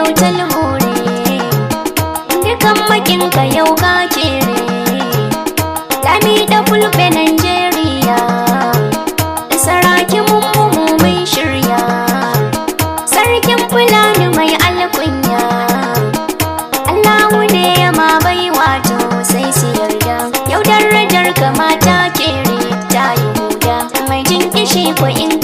Autal more. Dukan makinka yau ka kere. Lami da Fulbe Nigeria. Saraki mun mu mun shirya. Sarkin Fulani mai alkunya. Allahu ne ya ma bai wato sai su yarda. Yau darajar kamata kere ta yi huda. Mai jin kishi ko in